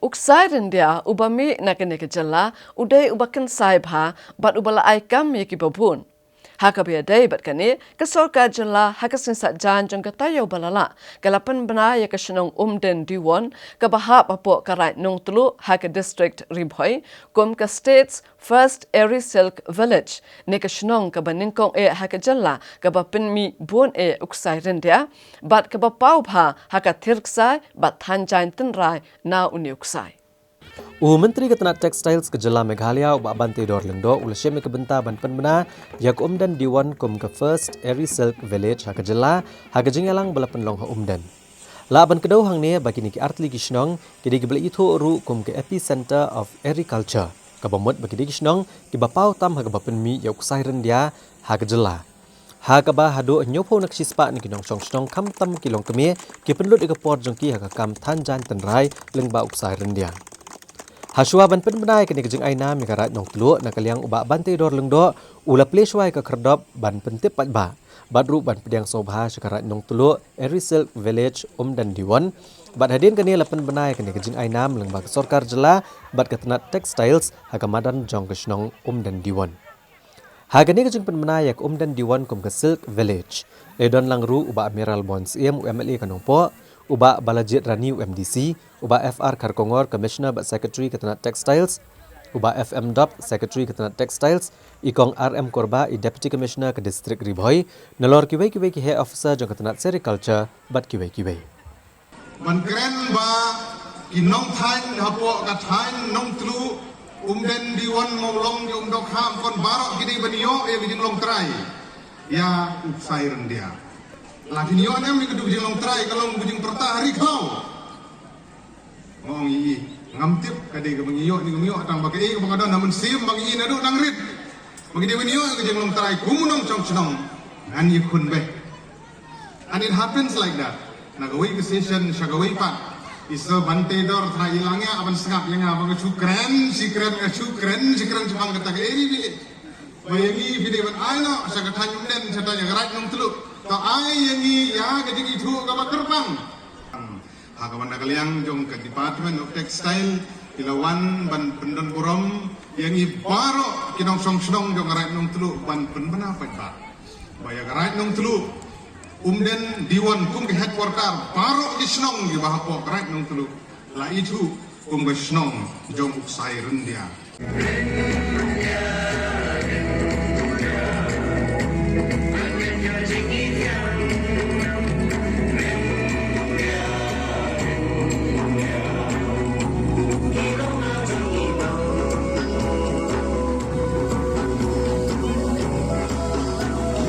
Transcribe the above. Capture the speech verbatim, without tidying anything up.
U Ksai Ryndia uba mih na kane ka jylla u dei uba kynsai bha bad uba la ai kam ïa kiba bun. Ha kaba ïadei bad kane, ka sorkar jylla ha ka sngi Saitjaiñ jong ka taïew ba la lah ka la pynbna ïa ka shnong Umden Diwon kaba hap hapoh ka Raid Nongtluh ha ka district Ri Bhoi kum ka State's First Eri Silk Village, ne ka shnong kaba nyngkong eh ha ka jylla kaba pynmih bun eh u ksai ryndia bad kaba paw bha ha ka thir ksai bad thaiñ jaiñ tynrai na une u ksai. U Myntri ka tnat Textiles ka jylla Meghalaya u Bah Banteidor Lyngdoh u la shim ïa ka bynta ban pynbna ïa ka Umden Diwon kum ka First Eri Silk Village ha ka jylla ha ka jingïalang ba la pynlong ha Umden. Lah ban kdew hangne ba kine ki artylli ki shnong ki dei kiba la ithuh ruh kum ka epicenter of Eri culture, kaba mut ba ki dei ki shnong kiba paw tam ha kaba pynmih ïa u ksai ryndia ha ka jylla. Ha kaba haduh hynñiewphew na ka shispah na ki nongshong shnong khamtam ki longkmie ki pynlut ïa ka por jong ki ha ka kam thaiñ jaiñ tynrai lyngba u ksai ryndia. Hashwa ban pynbna ïa kane ka jingainam ïa ka Raid Nongtluh, na ka liang u Bah Banteidor Lyngdoh u la plie shwa ïa ka khyrdop ban pyntip paidbah bad ruh ban pdiang sngewbha sha ka Raid Nongtluh Eri Silk Village Umden Diwon. Bad hadien kane la pynbna ïa kane ka jingainam lyngba ka sorkar jylla bad ka tnat Textiles ha ka madan jong ka shnong Umden Diwon. Ha kane ka jingpynbna ïa ka Umden Diwon kum ka Silk Village, la don lang ruh u Bah Mayralborn Syiem u M L A ka Nongpoh, u Bah Balajied Rani u M D C, u Bah F R Kharkongor, Commissioner bad Secretary ka tnat Textiles, u Bah F M Dop, Secretary ka tnat Textiles, i Kong R M Kurbah, i Deputy Commissioner ka District Ri Bhoi, nalor kiwei kiwei ki heh officer jong ka tnat Sericulture bad kiwei kiwei. Ban kren ba ki nongthaiñ hapoh ka thaiñ Nongtluh, Umden Diwon, Mawlong, ki Umdokham, kon baroh ki dei ban ïoh ïa ka jinglong trai ïa u ksai ryndia. La kin ïoh ne em ïa ka jinglong trai, ka long ka jingpyrta ha ri khlaw. Nga ong ïa i, ngam tip ka dei kaba ngi ïoh ne ngam ïoh, tang ba kaei kaba nga don ha mynsiem ba ngi i naduh nang rit ba ngi dei ban ïoh ïa ka jinglong trai kum u nongshong shnong. Ngan ïakhun beit. And it happens like that. Na kawei ka session sha kawei pat, i Sir Banteidor tharai i la ngiah ban sngap ïa nga ba nga shu kren shi kren, nga shu kren shi kren shaphang kata ka Eri Village. Ba ïa ngi phi dei ban ai noh sha ka thaiñ Umden, sha ka Raid Nongtluh. To ai ïa ngi ïa ka jingithuh kaba kyrpang. Ha kaba na ka liang jong ka Department of Textile ki la wan ban pyndon burom ïa ngi baroh ki nongshong shnong jong ka Raid Nongtluh ban pynbna paidbah ba ïa ka Raid Nongtluh, Umden Diwon kum ka headquarter, baroh ki shnong kiba hapoh ka Raid Nongtluh la ithuh kum ka shnong jong u ksai ryndia.